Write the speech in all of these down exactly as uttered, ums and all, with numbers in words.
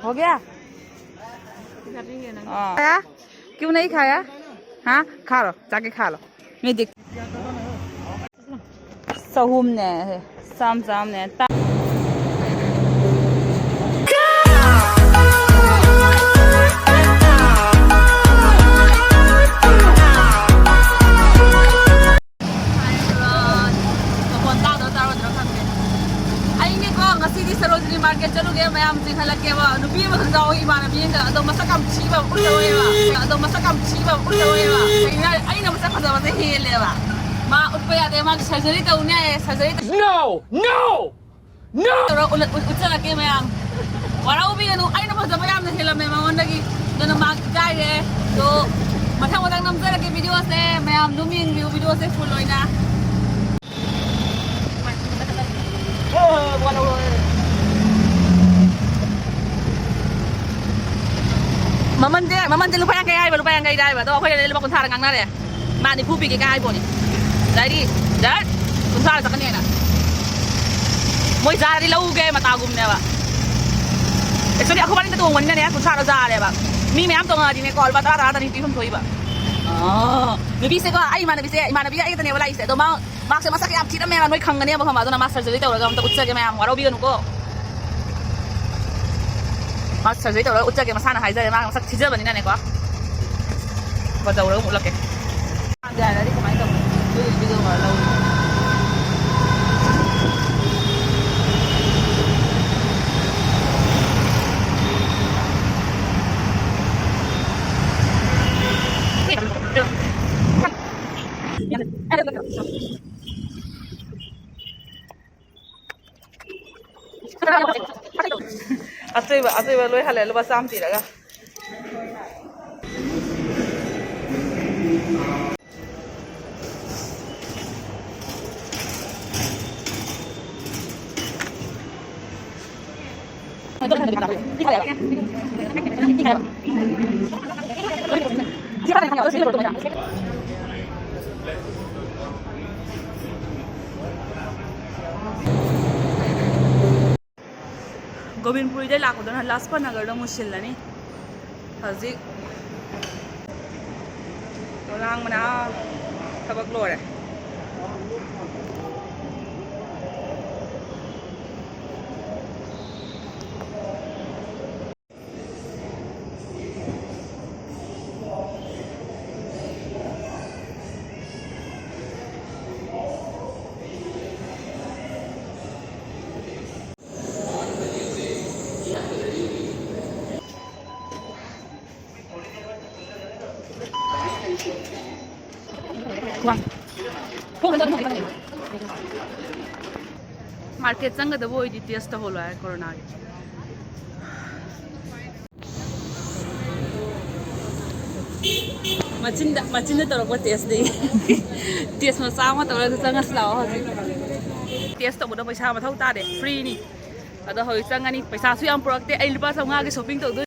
हो गया? हाँ। खाया? क्यों नहीं खाया? हाँ, खा लो, जाके खा लो। मैं देख, ꯆꯍꯨꯝꯅꯦ, ꯆꯥꯝ ꯆꯥꯝꯅꯦ꯫ ꯇꯥ- ꯃꯈꯣꯟ ꯇꯥꯗ꯭ꯔꯣ ꯇꯥꯔꯣꯏꯗ꯭ꯔꯣ ꯈꯪꯗꯦ꯫ ꯑꯩꯅꯦꯀꯣ, ꯉꯁꯤꯗꯤ ꯁꯔꯣꯖꯤꯅꯤ ꯃꯥꯔꯀꯦꯠ ꯆꯠꯂꯨꯒꯦ, ꯃꯌꯥꯝ ꯆꯤꯡꯈꯠꯂꯛꯀꯦꯕ꯫ ꯅꯨꯄꯤ ꯑꯃꯈꯛ ꯌꯥꯎꯋꯦ ꯏꯃꯥꯟꯅꯕꯤ ꯑꯃꯒ, ꯑꯗꯣ ꯃꯁꯛ ꯌꯥꯝ ꯊꯤꯕ ꯑꯃ ꯎꯠꯂꯣꯏꯕ꯫ ꯑꯗꯣ ꯃꯁꯛ ꯌꯥꯝ ꯊꯤꯕ ꯑꯃ ꯎꯠꯂꯣꯏꯕ꯫ ꯀꯩꯒꯤꯅꯣ ꯍꯥꯏ-, ꯑꯩꯅ ꯃꯁꯛ ꯐꯖꯕꯁꯦ ꯍꯦꯜꯂꯦꯕ꯫ ꯃꯥ ꯎꯠꯄ ꯌꯥꯗꯦ, ꯃꯥꯒꯤ ꯁꯔꯖꯔꯤ ꯇꯧꯅꯤ ꯍꯥꯏꯌꯦ, ꯁꯔꯖꯔꯤ ꯇꯧ- No! No! No! ꯇꯧꯔ ꯎꯠꯂ-, ꯎꯠ-, ꯎꯠꯆꯔꯛꯀꯦ ꯃꯌꯥꯝ꯫ ꯋꯥꯔꯧꯕꯤꯒꯅꯨ, ꯑꯩꯅ ꯐꯖꯕ ꯌꯥꯝꯅ ꯍꯦꯜꯂꯝꯃꯦ ꯃꯉꯣꯟꯗꯒꯤ꯫ ꯑꯗꯨꯅ ꯃꯥ ꯏꯀꯥꯏꯔꯦ꯫ ꯑꯗꯣ ꯃꯊꯪ ꯃꯊꯪ ꯅꯝꯖꯔꯛꯀꯦ ꯚꯤꯗꯤꯑꯣꯁꯦ, ꯃꯌꯥꯝ ꯑꯗꯨꯝ ꯌꯦꯡꯕꯤꯌꯨ ꯚꯤꯗꯤꯑꯣꯁꯦ ꯐꯨꯜ ꯑꯣꯏꯅ꯫ ꯃꯃꯟꯁꯦ, ꯃꯃꯟꯁꯦ ꯂꯨꯄꯥ ꯌꯥꯡꯈꯩ ꯍꯥꯏꯕ, ꯂꯨꯄꯥ ꯌꯥꯡꯈꯩꯗ ꯍꯥꯏꯕ, ꯑꯗꯣ ꯑꯩꯈꯣꯏꯅꯗꯤ ꯂꯨꯄꯥ ꯀꯨꯟꯊ꯭ꯔꯥꯗ ꯉꯥꯡꯅꯔꯦ꯫ ꯃꯥ ꯅꯤꯐꯨ ꯄꯤꯒꯦ ꯀꯥꯏ ꯍꯥꯏ ꯄꯣꯠꯅꯤ꯫ ꯗꯥꯏꯔꯤ, ꯗꯠ, ꯀꯨꯟꯊ꯭ꯔꯥꯗ ꯆꯠꯀꯅꯤ ꯍꯥꯏꯅ꯫ ꯃꯣꯏ ꯖꯥꯔꯗꯤ ꯂꯧꯒꯦ ꯃꯇꯥꯒꯨꯝꯅꯦꯕ꯫ Actually, ꯑꯩꯈꯣꯏ ꯃꯅꯤꯡꯗ ꯇꯣꯡꯕꯅꯤꯅꯅꯦ, ꯀꯨꯟꯊ꯭ꯔꯥꯗ ꯖꯥꯔꯦꯕ꯫ ꯃꯤ ꯃꯌꯥꯝ ꯇꯣꯡꯉꯛꯑꯗꯤꯅꯦꯀꯣ, ꯂꯨꯄꯥ ꯇꯔꯥ, ꯇꯔꯥ, ꯇꯔꯥꯅꯤ ꯄꯤꯐꯝ ꯊꯣꯛꯏꯕ꯫ ꯑꯥ, ꯅꯨꯄꯤꯁꯦꯀꯣ, ꯑꯩ ꯏꯃꯥꯟꯅꯕꯤꯁꯦ, ꯏꯃꯥꯟꯅꯕꯤ ꯑꯩꯒꯗꯅꯦꯕ ꯂꯥꯛꯏꯁꯦ꯫ ꯑꯗꯣ ꯃꯥ ꯃꯥꯛꯁꯦ ꯃꯁꯛ ꯌꯥꯝ ꯊꯤꯔꯝꯃꯦꯕ, ꯅꯣꯏ ꯈꯪꯒꯅꯦꯕ, ꯈꯪꯕ? ꯑꯗꯨꯅ ꯃꯥ ꯁꯔꯖꯔꯤ ꯇꯧꯔꯒ ꯑꯝꯇ ꯎꯠꯆꯒꯦ ꯃꯌꯥꯝ, ꯋꯥꯔꯧꯕꯤꯒꯅꯨꯀꯣ꯫ ꯃꯥ ꯁꯔꯖꯔꯤ ꯇꯧꯔꯒ ꯎꯠꯆꯒꯦ, ꯃꯁꯥꯅ ꯍꯥꯏꯖꯔꯦ, ꯃꯥ ꯃꯁꯛ ꯊꯤꯖꯕꯅꯤꯅꯅꯦꯀꯣ꯫ ꯕꯖꯧꯔꯒ ꯑꯃꯨꯛ ꯎꯠꯂꯛꯀꯦ꯫ ꯌꯥꯔꯗꯤ ꯀꯃꯥꯏꯅ ꯇꯧꯅꯤ? ꯑꯗꯨꯒꯤ ꯚꯤꯗꯤꯑꯣ ꯂꯧꯔꯤ꯫ ꯑꯆꯣꯏꯕ, ꯑꯆꯣꯏꯕ ꯂꯣꯏ ꯍꯜꯂꯦ, ꯂꯨꯄꯥ ꯆꯥꯝꯃ ꯄꯤꯔꯒ꯫ ꯒꯣꯕꯤꯟꯄꯨꯔꯤꯗꯩ ꯂꯥꯛꯄꯗꯨꯅ ꯂꯥꯖꯄꯠ ꯅꯒꯔꯗ ꯑꯃꯨꯛ ꯁꯤꯜꯂꯅꯤ꯫ ꯍꯧꯖꯤꯛ ꯄꯣꯂꯥꯡꯕꯅ ꯊꯕꯛ ꯂꯣꯏꯔꯦ꯫ ꯃꯥꯔꯀꯦꯠ ꯆꯪꯒꯗꯕ ꯑꯣꯏꯗꯤ ꯇꯦꯁ ꯇꯧꯍꯜꯂꯣ ꯍꯥꯏ ꯀꯣꯔꯣꯅꯥꯒꯤ꯫ ꯃꯆꯤꯟꯗ, ꯃꯆꯤꯟꯗ ꯇꯧꯔꯛꯄ ꯇꯦꯁꯅꯤ꯫ ꯇꯦꯁ ꯃꯆꯥ ꯑꯃ ꯇꯧꯔꯒ ꯆꯪꯉꯁꯤ ꯂꯥꯛꯑꯣ ꯍꯧꯖꯤꯛ꯫ ꯇꯦꯁ ꯇꯧꯕꯗ ꯄꯩꯁꯥ ꯃꯊꯧ ꯇꯥꯗꯦ, ꯐ꯭ꯔꯤꯅꯤ꯫ ꯑꯗꯣ ꯍꯧꯖꯤꯛ ꯆꯪꯉꯅꯤ꯫ ꯄꯩꯁꯥꯁꯨ ꯌꯥꯝ ꯄꯨꯔꯛꯇꯦ꯫ ꯑꯩ ꯂꯨꯄꯥ ꯆꯥꯝꯃꯉꯥꯒꯤ ꯁꯣꯄꯤꯡ ꯇꯧꯗꯣꯏ꯫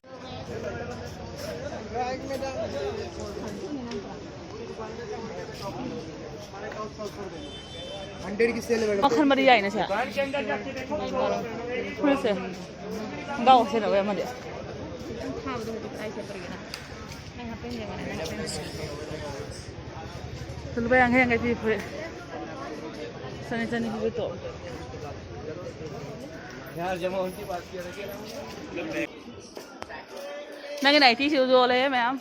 ꯍꯟꯗ꯭ꯔꯦꯠꯀꯤ ꯁꯦꯜ ꯂꯩꯕ꯫ ꯃꯈꯜ ꯃꯔꯤ ꯌꯥꯏꯅꯦ ꯁꯦ꯫ ꯐꯨꯔꯤꯠꯁꯦ꯫ ꯈꯣꯡꯒ꯭ꯔꯥꯎ ꯁꯦꯠꯅꯕ ꯑꯃꯗꯤ꯫ ꯂꯨꯄꯥ ꯌꯥꯡꯈꯩ ꯌꯥꯡꯈꯩ ꯄꯤ ꯐꯨꯔꯤꯠ꯫ ꯆꯅꯤ ꯆꯅꯤ ꯄꯤꯕ ꯇꯣꯞ꯫ ꯅꯪꯒꯤ ꯅꯥꯏꯇꯤꯁꯤꯁꯨ ꯌꯣꯜꯂꯦ ꯃꯌꯥꯝ꯫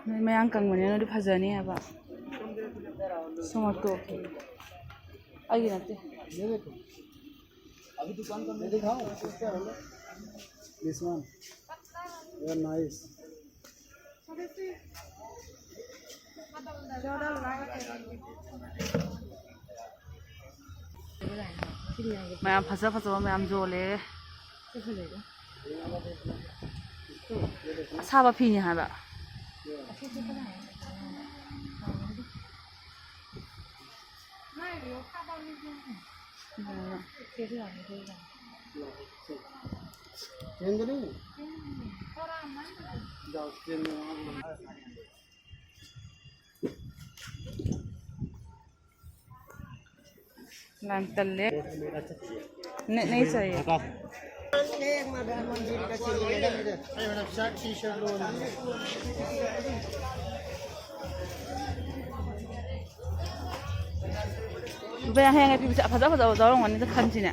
ꯅꯣꯏ ꯃꯌꯥꯡ ꯀꯪꯕꯅꯤꯅ ꯅꯣꯏꯗꯤ ꯐꯖꯅꯤ ꯍꯥꯏꯕ꯫ ꯁꯣꯃꯥꯇꯣ꯫ ꯑꯩꯒꯤ ꯅꯠꯇꯦ꯫ अभी दुकान का मैं दिखाऊं? This one. Very nice. ꯃꯌꯥꯝ ꯐꯖ ꯐꯖꯕ ꯃꯌꯥꯝ ꯌꯣꯜꯂꯦ꯫ ꯑꯁꯥꯕ ꯐꯤꯅꯤ ꯍꯥꯏꯕ꯫ लाइन कर ले। नहीं, नहीं चाहिए। ꯕꯦ, ꯍꯌꯦꯡ ꯑꯩ ꯄꯤꯕꯁꯦ ꯐꯖ ꯐꯖꯕ ꯌꯥꯎꯔꯝꯒꯅꯤꯗ ꯈꯟꯁꯤꯅꯦ꯫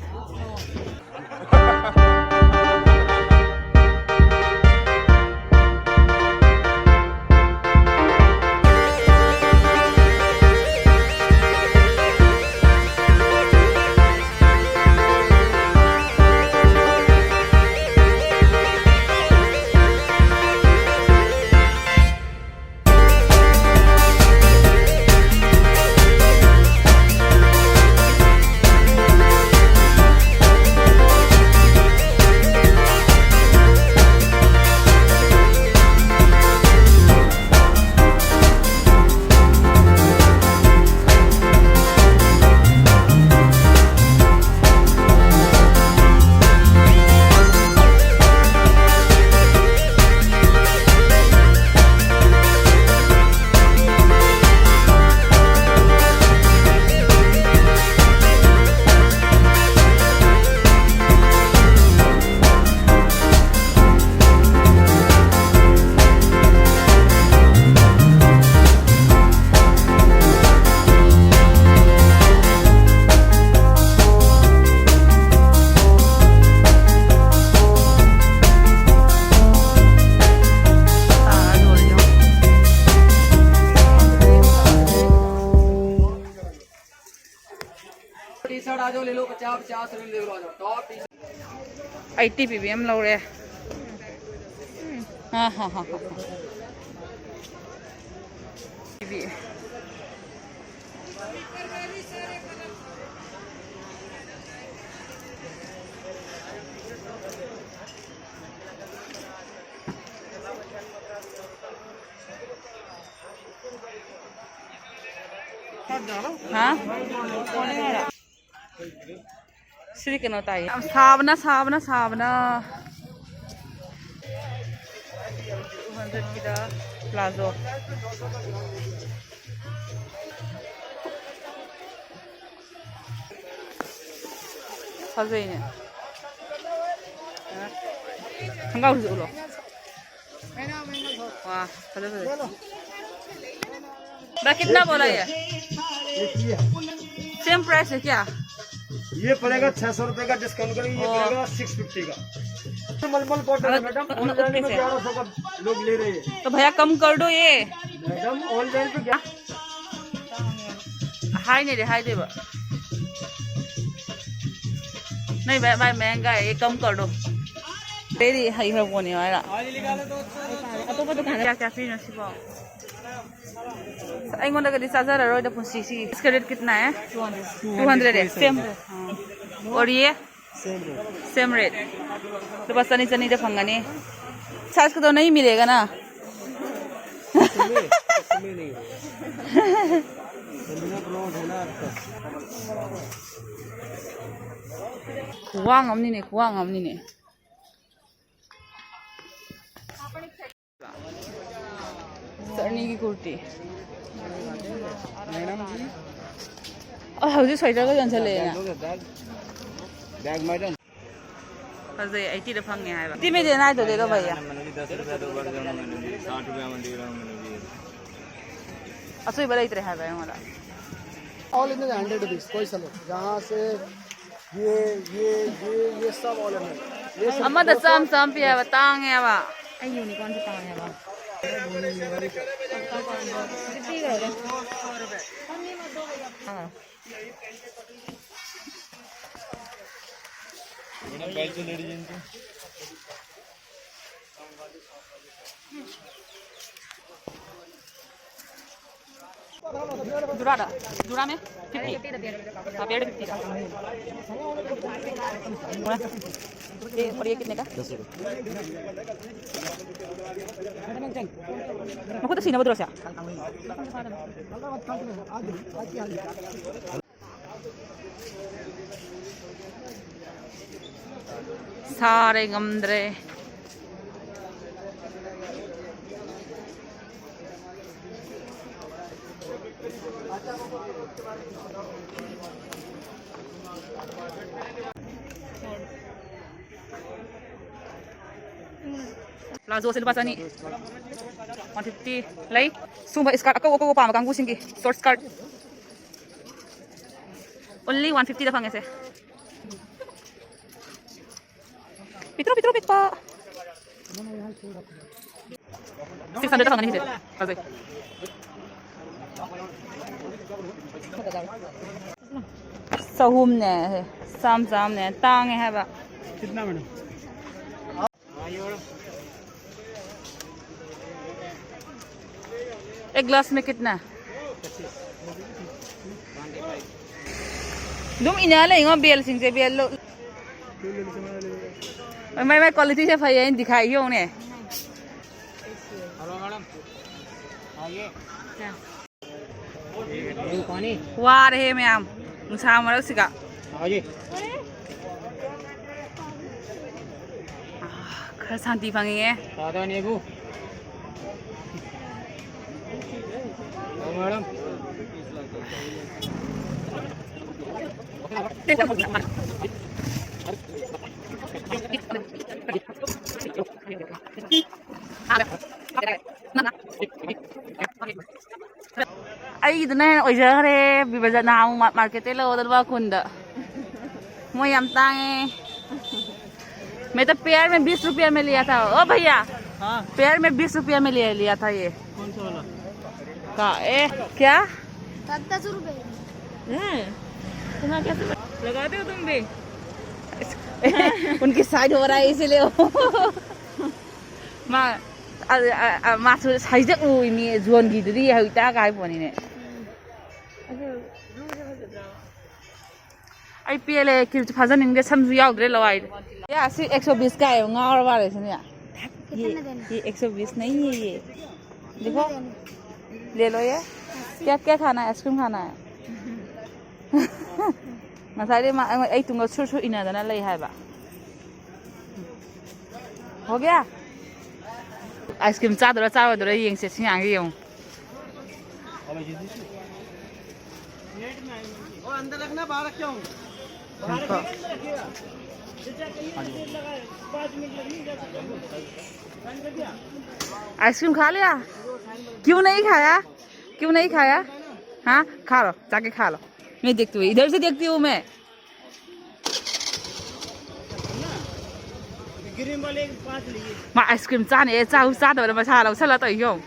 टी शर्ट आ जाओ, ले लो, पचास पचास रुपये ले लो, आ जाओ। Top T shirt. ꯑꯩꯠꯇꯤ ꯄꯤꯕꯤ ꯑꯃ ꯂꯧꯔꯦ꯫ ꯍꯥ, ꯍꯥ, ꯍꯥ, ꯍꯥ꯫ ꯄꯤꯕꯤ꯫ ꯍꯥ? ꯁꯤꯗꯤ ꯀꯩꯅꯣ ꯇꯥꯏꯌꯦ꯫ ꯌꯥꯝ ꯁꯥꯕꯅ, ꯁꯥꯕꯅ, ꯁꯥꯕꯅ꯫ Two hundred ꯀꯤꯗ ꯄ꯭ꯂꯥꯖꯣ꯫ ꯐꯖꯩꯅꯦ꯫ ꯈꯣꯡꯒ꯭ꯔꯥꯎꯁꯤꯁꯨ ꯎꯠꯂꯣ꯫ ꯋꯥ, ꯐꯖ ꯐꯖ꯫ भाई, कितना बोला ये? सेम प्राइस है क्या? ये पड़ेगा छह सौ रुपए का, डिस्काउंट करेंगे, ये ओ। पड़ेगा सिक्स फिफ्टी का। मलमल कॉटन है मैडम, ऑनलाइन में ग्यारह सौ का लोग ले रहे हैं। तो भैया, कम कर दो ये। मैडम, ऑनलाइन पे क्या? हाय नहीं रे, हाय देवा। नहीं भाई, भाई, महंगा है, ये कम कर दो। तेरी हाई है वो नहीं वाला। क्या, क्या फ्री नसीब हो? ꯑꯩꯉꯣꯟꯗꯒꯗꯤ ꯆꯥꯖꯔꯔꯣꯏꯗ ꯄꯨꯟꯁꯤꯁꯤ꯫ इसका रेट कितना है? टू हंड्रेड है। सेम। और ये? Same rate. ꯂꯨꯄꯥ ꯆꯅꯤ ꯆꯅꯤꯗ ꯐꯪꯒꯅꯤ꯫ साइज कदों नहीं मिलेगा ना? इसमें, इसमें नहीं होगा। ये बिना ब्लाउज है ना आपका। ꯈꯨꯋꯥꯡ ꯑꯃꯅꯤꯅꯦ, ꯈꯨꯋꯥꯡ ꯑꯃꯅꯤꯅꯦ꯫ ꯆꯠꯅꯤꯒꯤ ꯀꯨꯔꯇꯤ꯫ मैडम जी। ꯑ, ꯍꯧꯖꯤꯛ ꯁ꯭ꯋꯦꯇꯔꯒ ꯌꯣꯟꯁꯜꯂꯛꯑꯦꯅ꯫ Bag, bag, bag madam. ꯐꯖꯩ, ꯑꯩꯠꯇꯤꯗ ꯐꯪꯉꯦ ꯍꯥꯏꯕ꯫ कितने में देना है तो दे दो भैया। मैंने भी दस रुपया तो बढ़ जाऊंगा मैंने भी, साठ रुपया में दे रहा हूँ मैंने भी। ꯑꯆꯣꯏꯕ ꯂꯩꯇ꯭ꯔꯦ ꯍꯥꯏꯕ ꯑꯩꯉꯣꯟꯗ꯫ ऑल इन हंड्रेड रुपीज, कोई सा लो। जहाँ से ये, ये, ये, ये सब ऑल इन है। ये सब ꯑꯃꯗ ꯆꯥꯝ ꯆꯥꯝ ꯄꯤ ꯍꯥꯏꯕ, ꯇꯥꯡꯉꯦ ꯍꯥꯏꯕ꯫ ꯑꯩ ꯌꯨꯅꯤꯀꯣꯔꯟꯁꯦ ꯇꯥꯡꯉꯦ ꯍꯥꯏꯕ꯫ मैडम, बैग तो लेडीज इनको। जुड़ा रहा, जुड़ा में फिफ्टी। हाँ, पेड़ फिफ्टी का। ये, और ये कितने का? दस रुपये। मैं खुद सीना बदल से। ꯁꯥꯔꯦ, ꯉꯝꯗ꯭ꯔꯦ꯫ ꯄ꯭ꯂꯥꯖꯣꯁꯦ ꯂꯨꯄꯥ ꯆꯅꯤ꯫ ꯋꯥꯟ ꯐꯤꯐꯇꯤ ꯂꯩ꯫ ꯁꯨꯝꯕ ꯁ꯭ꯀꯔꯠ ꯑꯀꯧ ꯑꯀꯧꯕ ꯄꯥꯝꯕ ꯀꯥꯡꯕꯨꯁꯤꯡꯒꯤ ꯁꯣꯔꯠ ꯁ꯭ꯀꯔꯠ꯫ ꯑꯣꯟꯂꯤ ꯋꯥꯟ ꯐꯤꯐꯇꯤꯗ ꯐꯪꯉꯦꯁꯦ꯫ ꯄꯤꯛꯇ꯭ꯔꯨ ꯄꯤꯛꯇ꯭ꯔꯨ ꯄꯤꯛꯄ꯫ ꯁꯤꯛꯁ ꯍꯟꯗ꯭ꯔꯦꯗꯇ ꯐꯪꯒꯅꯤ ꯁꯤꯁꯦ꯫ ꯐꯖꯩ꯫ ꯆꯍꯨꯝꯅꯦ꯫ ꯆꯥꯝ ꯆꯥꯝꯅꯦ꯫ ꯇꯥꯡꯉꯦ ꯍꯥꯏꯕ꯫ कितना मैडम? एक ग्लास में कितना? ꯑꯗꯨꯝ ꯏꯟꯅ ꯂꯩꯉꯣ ꯕꯦꯜꯁꯤꯡꯁꯦ, ꯕꯦꯜ ꯂꯣ-, ꯃꯥꯏ, ꯃꯥꯏ ꯀ꯭ꯋꯥꯂꯤꯇꯤꯁꯦ ꯐꯩ ꯍꯥꯏꯅ ꯗꯤꯈꯥꯏ ꯌꯦꯡꯉꯨꯅꯦ꯫ ꯋꯥꯔꯦꯍꯦ ꯃꯌꯥꯝ, ꯅꯨꯡꯁꯥ ꯃꯔꯛꯁꯤꯒ꯫ ꯈꯔ ꯁꯥꯟꯇꯤ ꯐꯪꯉꯤꯌꯦ꯫ ꯑꯩꯒꯤꯗꯨꯅ ꯍꯦꯟꯅ ꯑꯣꯏꯖꯈ꯭ꯔꯦ꯫ ꯕꯤꯕꯖꯠ ꯅꯍꯥꯟ ꯑꯃꯨꯛ ꯃꯥ-, ꯃꯥꯔꯀꯦꯠꯇꯩ ꯂꯧꯕꯗ ꯂꯨꯄꯥ ꯀꯨꯟꯗ꯫ ꯃꯣꯏ ꯌꯥꯝ ꯇꯥꯡꯉꯦ꯫ मैं तो पेयर में बीस रुपया में लिया था। ओ भैया, हाँ। पेयर में बीस रुपया में लिया, लिया था ये। कौन सा वाला? का, ए, क्या? दस दस रुपए। हैं? तुम्हारा कैसे लग-, लगाते हो तुम भी? उनकी साइड हो रहा है इसीलिए वो। ꯃꯥ, ꯑ, ꯑ, ꯑ, ꯃꯥꯁꯨ ꯁꯥꯏꯖꯛ ꯎꯏ ꯃꯤ ꯖꯣꯟꯒꯤꯗꯨꯗꯤ ꯍꯧꯖꯤꯛ ꯇꯥ ꯀꯥꯏ ꯄꯣꯅꯤꯅꯦ꯫ ꯑꯩ ꯄꯦꯜꯂꯦ, ꯀ꯭ꯂꯤꯞꯁꯨ ꯐꯥꯖꯅꯤꯡꯗꯦ, ꯁꯝꯁꯨ ꯌꯥꯎꯗ꯭ꯔꯦ ꯂꯋꯥꯏꯗ꯫ ꯌꯥ, ꯁꯤ ꯑꯦꯛꯁꯣ ꯕꯤꯁ ꯀꯥꯏ ꯉꯥꯎꯔ ꯃꯥꯜꯂꯦ ꯁꯤꯅꯦ꯫ ये, ये एक सौ बीस नहीं है ये। देखो, ले लो ये। क्या, क्या खाना है? आइसक्रीम खाना है? ꯉꯁꯥꯏꯗꯩ ꯃꯥ ꯑꯩꯉꯣꯟ-, ꯑꯩ ꯇꯨꯡꯗ ꯁꯨꯔ ꯁꯨꯔ ꯏꯟꯅꯗꯅ ꯂꯩ ꯍꯥꯏꯕ꯫ ꯍꯣꯒ꯭ꯌꯥ? ꯑꯥꯏꯁ ꯀ꯭ꯔꯤꯝ ꯆꯥꯗꯣꯏꯔꯥ ꯆꯥꯔꯣꯏꯗꯣꯏꯔꯥ ꯌꯦꯡꯁꯦ, ꯁꯤ ꯉꯥꯡꯁꯦ ꯌꯦꯡꯉꯨ꯫ वो अंदर रखना, बाहर रखे होंगे। आइसक्रीम खा लिया? क्यों नहीं खाया? क्यों नहीं खाया? हाँ, खा लो, जाके खा लो। मैं देखती हूँ, इधर से देखती हूँ मैं। ꯃꯥ ꯑꯥꯏꯁ ꯀ꯭ꯔꯤꯝ ꯆꯥꯅꯤ, ꯑꯦ, ꯆꯥꯎ ꯆꯥꯗꯕꯅ ꯃꯁꯥ ꯂꯧꯁꯜꯂ ꯇꯧꯏ ꯌꯦꯡꯉꯨ꯫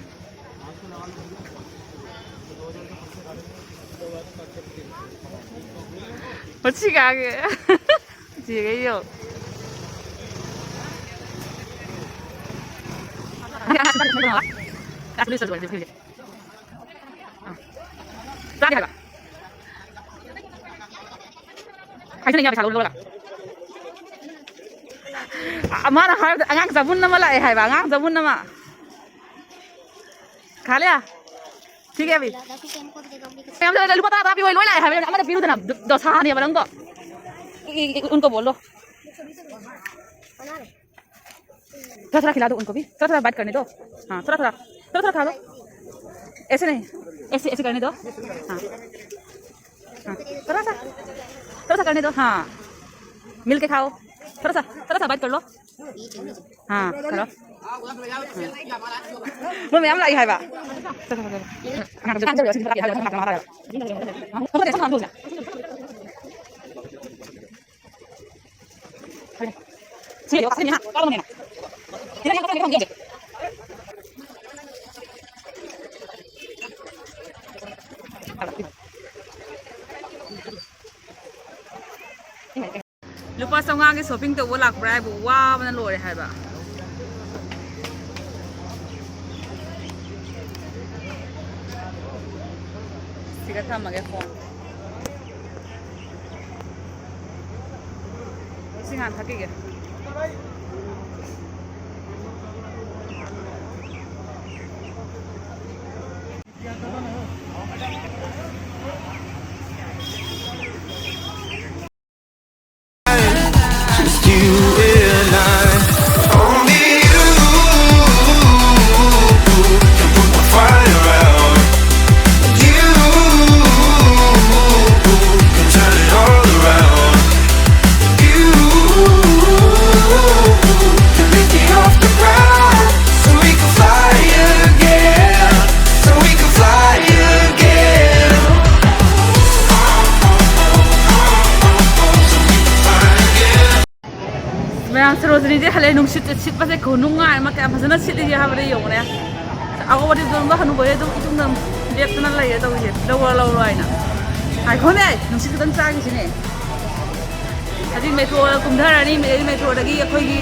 ꯃꯁꯤꯒꯥꯒꯤ ꯆꯦꯒ ꯌꯦꯡꯉꯨ꯫ ꯆꯥꯗꯦ ꯍꯥꯏꯕ꯫ ꯍꯥꯏꯖꯅꯤꯡꯉꯦ ꯄꯩꯁꯥ ꯂꯧꯔꯒ꯫ ꯑ, ꯃꯥꯅ ꯍꯥꯏꯕꯗ ꯑꯉꯥꯡ ꯆꯕꯨꯟ ꯑꯃ ꯂꯥꯛꯑꯦ ꯍꯥꯏꯕ, ꯑꯉꯥꯡ ꯆꯕꯨꯟ ꯑꯃ꯫ ꯈꯥꯂꯤꯌꯥ? ꯊꯤꯒꯦ ꯑꯕꯤ? ꯂꯨꯄꯥ ꯇꯔꯥ ꯇꯔꯥ ꯄꯤꯌꯣ, ꯂꯣꯏ ꯂꯥꯛꯑꯦ ꯍꯥꯏꯕ, ꯑꯃꯗ ꯄꯤꯔꯨꯗꯅ꯫ ꯗ-, ꯗꯣꯁꯥꯅꯦꯕ ꯅꯪꯗꯣ꯫ E-, E-, E-, ꯎꯟꯀꯣ ꯕꯣꯜꯂꯣ꯫ थोड़ा थोड़ा खिला दो उनको भी, थोड़ा थोड़ा बाइट करने दो। हाँ, थोड़ा थोड़ा, थोड़ा थोड़ा खा लो। ऐसे नहीं, ऐसे, ऐसे करने दो। हाँ, हाँ, थोड़ा सा, थोड़ा सा करने दो। हाँ, मिल के खाओ। थोड़ा सा, थोड़ा सा बाइट कर लो। हाँ, करो। वो मैं हम लाई है बा। थोड़ा सा, थोड़ा सा। ꯂꯨꯄꯥ ꯆꯥꯝꯃꯉꯥꯒꯤ ꯁꯣꯄꯤꯡ ꯇꯧꯕ ꯂꯥꯛꯄ꯭ꯔꯥ ꯍꯥꯏꯕꯨ ꯋꯥꯕꯅ ꯂꯣꯏꯔꯦ ꯍꯥꯏꯕ꯫ ꯁꯤꯒ ꯊꯝꯃꯒꯦ ꯐꯣꯟ꯫ ꯏꯁꯤꯡ ꯍꯥꯟꯅ ꯊꯛꯈꯤꯒꯦ꯫ Just you and I. Only you can put the fire out. You can turn it all around. ꯁꯔꯣꯖꯅꯤꯗꯤ ꯍꯜꯂꯦ꯫ ꯅꯨꯡꯁꯤꯠꯁꯦ ꯁꯤꯠꯄꯁꯦ ꯈꯨꯅꯨꯡꯉꯥꯏ ꯑꯃ, ꯀꯌꯥꯝ ꯐꯖꯅ ꯁꯤꯠꯂꯤꯒꯦ ꯍꯥꯏꯕꯗ ꯌꯦꯡꯉꯨꯅꯦ꯫ ꯑꯒꯣꯕꯗꯤ ꯌꯣꯟꯕ ꯍꯅꯨꯕꯁꯦ ꯑꯗꯨꯝ ꯏꯇꯨꯡꯗ ꯂꯦꯞꯇꯅ ꯂꯩꯔꯦ ꯇꯧꯔꯤꯁꯦ, "ꯂꯧꯔꯣ, ꯂꯧꯔꯣ" ꯍꯥꯏꯅ꯫ ꯉꯥꯏꯈꯣꯅꯦ, ꯅꯨꯡꯁꯤꯠ ꯈꯤꯇꯪ ꯆꯥꯈꯤꯁꯤꯅꯦ꯫ ꯍꯧꯖꯤꯛ ꯃꯦꯇ꯭ꯔꯣ ꯀꯨꯝꯊꯔꯅꯤ, ꯃꯦ-, ꯃꯦꯇ꯭ꯔꯣꯗꯒꯤ ꯑꯩꯈꯣꯏꯒꯤ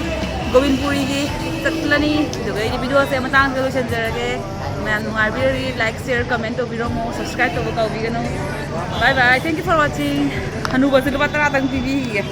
ꯒꯣꯕꯤꯟꯄꯨꯔꯤꯒꯤ ꯆꯠꯂꯅꯤ꯫ ꯑꯗꯨꯒ ꯑꯩꯗꯤ ꯚꯤꯗꯤꯑꯣꯁꯦ ꯃꯇꯥꯡꯁꯤꯗ ꯂꯣꯏꯁꯤꯟꯖꯔꯒꯦ꯫ ꯃꯌꯥꯝ ꯅꯨꯡꯉꯥꯏꯕꯤꯔꯗꯤ like, share, comment ꯇꯧꯕꯤꯔꯝꯃꯣ, subscribe ꯇꯧꯕ ꯀꯥꯎꯕꯤꯒꯅꯨ꯫ Bye bye, thank you for watching. ꯍꯅꯨꯕꯁꯦ ꯂꯨꯄꯥ ꯇꯔꯥꯗꯪ ꯄꯤꯕꯤꯈꯤꯒꯦ꯫